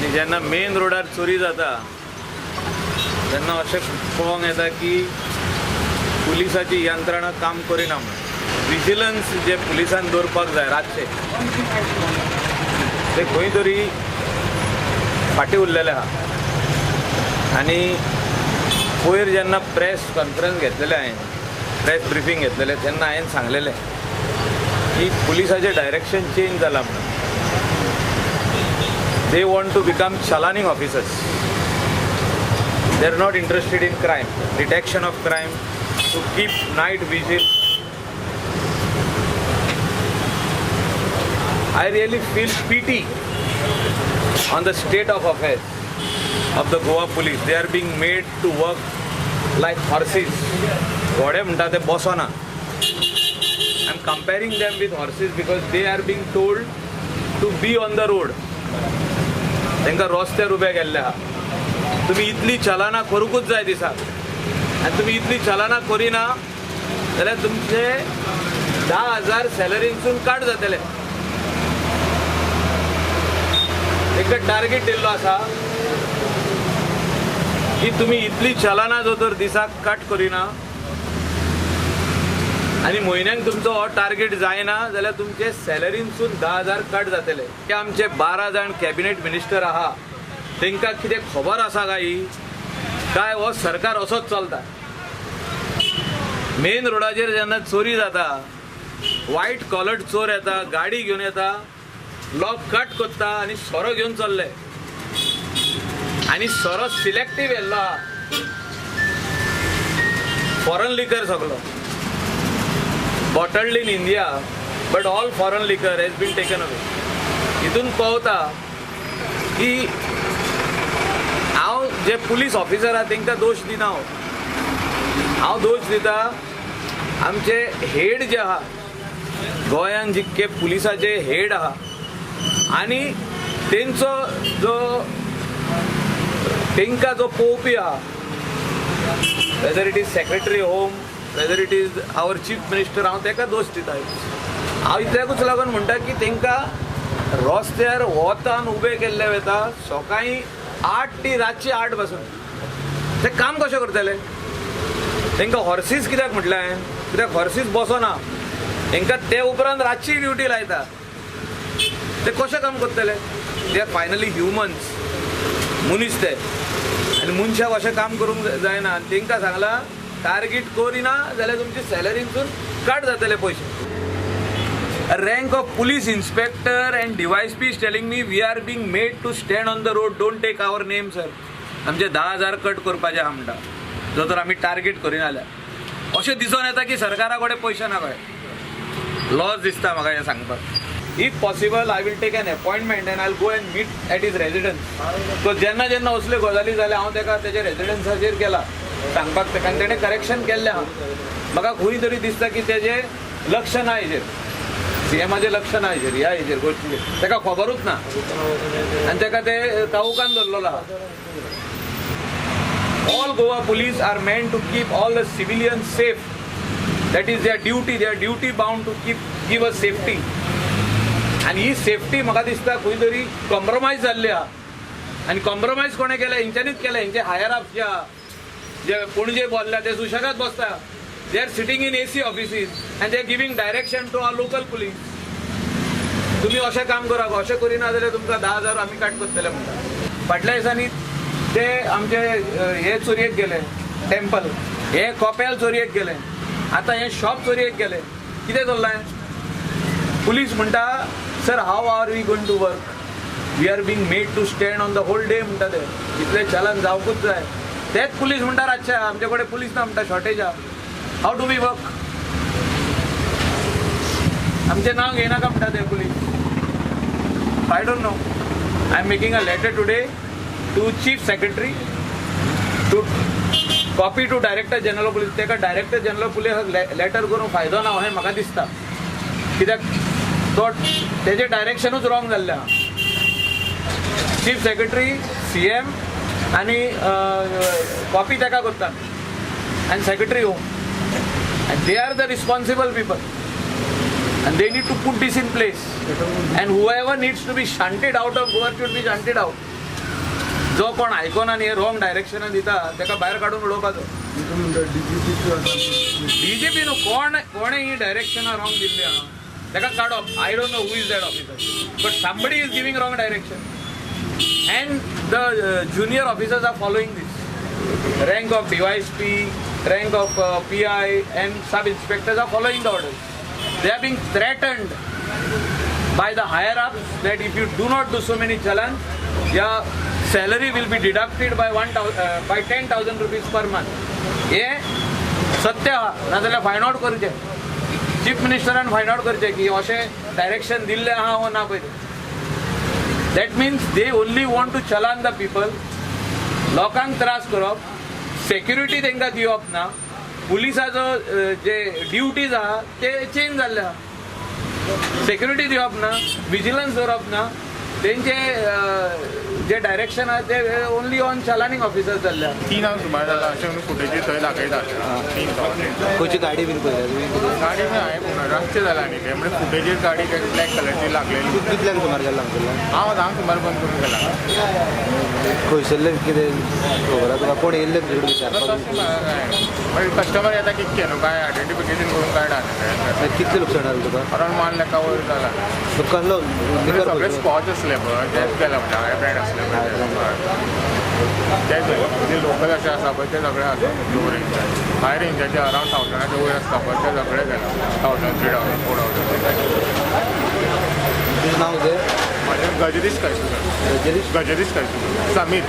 आनी जेन्ना मेन रोडार चोरी जाता तेन्ना अशें पळोवंक येता की पुलिसाची यंत्रणा काम करिना म्हणून. विजिलन्स जे पुलिसान दवरपाक जाय रातचे ते खंय तरी फाटीं उरलेले आहा. आनी पयर जेन्ना प्रेस कॉन्फरन्स घेतलेले हांवें, प्रेस ब्रिफींग घेतलेलें, तेन्ना हांवें सांगलेलें की पुलिसाचें डायरेक्शन चेंज जालां म्हणून. They want to become chalaning officers. They are not interested in crime, detection of crime, to keep night vigil. I really feel pity on the state of affairs of the Goa police. They are being made to work like horses. घोडे म्हणटा ते बसना. I am comparing them with horses because they are being told to be on the road. तांकां रस्त्यार उबे केल्ले आहा. तुमी इतली चलना करूंकूच जाय दिसाक, आनी तुमी इतली चलना करिना जाल्यार तुमचे 10,000 सॅलरींतसून काट जातले. तांकां टार्गेट दिल्लो आसा की तुमी इतली चलना जो तर दिसाक काट करिना आनी म्हयन्याक तुमचो हो टार्गेट जायना जाल्यार तुमचे सॅलरींतसून 10,000 कट जातले. ते आमचे 12 जाण कॅबिनेट मिनिस्टर आहा, तांकां कितें खबर आसा काय काय हो सरकार असोच चलता? मेन रोडाचेर जेन्ना चोरी जाता, वायट कॉलर चोर येता, गाडी घेवन येता, लॉक कट करता आनी सोरो घेवन चल्ले. आनी सोरो सिलेक्टीव येल्लो आहा, फॉरन लिकर सगलो bottled in India, but all foreign liquor has been taken away. हितून कळता की हांव जे पुलीस ऑफिसर आहा तांकां दोश दिना. हांव दोश दिता आमचे हेड जे आहा, गोंयान जितके पुलिसाचे हेड आहा आनी तेंचो जो तांकां जो पळोवपी आहा, whether it is secretary home, whether it is our chief minister, हांव ताका दोश दिता. हांव इतल्याकूच लागून म्हणटा की तांकां रस्त्यार वतान उबे केल्ले वता सकाळीं 8 ती रातची 8 पासून. ते काम कशें करतले? तांकां हॉर्सीस कित्याक म्हटलें हांवें? कित्याक हॉर्सीस बसना, तांकां ते उपरांत रातची ड्युटी लायता. ते कशें काम करतले? They are finally humans, मनीस ते. आनी मनशाक अशें काम करूंक जायना. आनी तांकां सांगलां टार्गेट करिना जाल्यार तुमची सॅलरींतसून कट जातले पयशे. Rank of police inspector and DYSP is telling me we are being made to stand on the road. Don't take our name, sir. आमचे 10,000 कट करपाचे आहा म्हणटा, जो तर आमी टार्गेट करिना जाल्यार. अशें दिसून येता की सरकारा कडेन पयशे ना. कळ्ळें, लॉस दिसता म्हाका हें सांगपाक. If possible I will take an appointment and I will go and meet at his residence. So जेन्ना जेन्ना असल्यो गजाली जाल्या हांव ताका तेच्या रेजिडन्साचेर गेला सांगपाक ताका, आनी तेणें करेक्शन केल्लें आहा. म्हाका खंय तरी दिसता की तेजें लक्ष ना हेजेर, सीएमाचें लक्ष ना हेजेर, ह्या हेजेर गोश्टीचेर ताका खबरूच ना आनी ताका ते ताऊकान दवरलेलो आहा. All Goa police are meant to keep all the civilians safe. That is their duty. They are duty bound to keep give us safety. आनी ही सेफ्टी म्हाका दिसता खंय तरी कॉम्प्रोमायज जाल्ली आहा. आनी कॉम्प्रोमायज कोणें केलें? हेंच्यांनीच केलें. हेंचे हायर अप जे आहा, जे पणजे बसल्या ते सुशेगाद बसता. They are sitting in AC offices and they are giving direction to our local police. तुमी अशें काम करा, अशें करिना जाल्यार तुमकां 10,000 आमी काट करतले म्हणटा. फाटल्या दिसांनी ते आमचे हे चोरयेक गेले, टेम्पल हे कपेल चोरयेक गेले, आतां हे शॉप चोरयेक गेले. कितें चल्लां? पुलीस म्हणटा, sir, how are we going to work? We are being made to stand on the whole day म्हणटा ते. इतले चलन जावकूच जाय. तेच पुलीस म्हणटा रातचे आमचे कडेन पुलीस ना म्हणटा, शॉर्टेज आहा. How do we work? आमचें नांव घेयनाका म्हणटा ते police. I don't know. I am making a letter today to chief secretary, to copy to director general of police. ताका डायरेक्टर जनरल ऑफ पुलिसाक लेटर करून फायदो ना अशें म्हाका दिसता, कित्याक तो तेजें डायरेक्शनूच रॉंग जाल्लें आहा. चीफ सेक्रेटरी, सीएम आनी कॉपी ताका करता आनी secretary home, and they are the responsible people and they need to put this in place, and whoever needs to be shunted out of Goa should be shunted out. जो कोण आयकोना न्ही, wrong डायरेक्शनां दिता, ताका भायर काडून उडोवपाचो. डीजीपी न्हू, कोण कोणे ही डायरेक्शनां रॉंग दिल्ली आहा ताका काडप. I don't know who is that officer, but somebody is giving wrong direction and the junior officers are following this. Rank of DYSP, rank of PI and sub inspectors are following the orders. They are being threatened by the higher ups that if you do not do so many challan, your salary will be deducted by 1,000, by 10,000 rupees per month. हे सत्य आहा, नाजाल्यार find out करचें, chief मिनिस्टरान find out करचें की अशें direction दिल्लें आहा वो ना पळय. That means they only want to challan the people. लोकांक त्रास करप, सेक्युरिटी तांकां दिवप ना. पुलिसाचो जे ड्युटीज आहा ते चेंज जाल्ले आहा. सेक्युरिटी दिवप ना, विजिलन्स दवरप ना. तेंचे जे डायरेक्शन आहा ते ओनली ऑन चलानिंग ऑफिसर्स जाल्ले आहा. 3 सुमार जाला अशें म्हणून फुटेजीर थंय दाखयतात, 3 खंयची गाडी बीन पळयल्या तुमी कितें? गाडी बी हांवें पळोवना, रातचें जालां न्ही तें. म्हणजे फुटेजीर गाडी ब्लॅक कलरची लागलेली. कितल्यांक सुमार गेल्लो हांगसरल्यान? हांव 10क सुमार बंद करून गेला. खंयसरले कितें खबर आहा तुका? कोण येयल्ले तुजे कडेन विचारपाक? तशें म्हणजे कस्टमर येता कितके न्हू, काय आयडेंटिफिकेशन करून काय ना. कितलें लुकसाण जालें तुका? अरावंड 1 लाखा वयर जाला. तो कसलो लिकर? सगळे स्कॉच असले पळय तेच गेला, म्हणजे हाय ब्रँड असले पळय तेच गेले. म्हणजे लोकल अशें आसा पळय ते सगळे आसा लो रेंजाचे. हाय रेंजाचे अरावंड 1000ाच्या वयर आसता पळय ते सगळे गेला, 1000, 3000, 4000. तुजें नांव कितें? म्हाजें गजरीश कैसूकर. रजनीश. गजरीश कैसूकर समीर.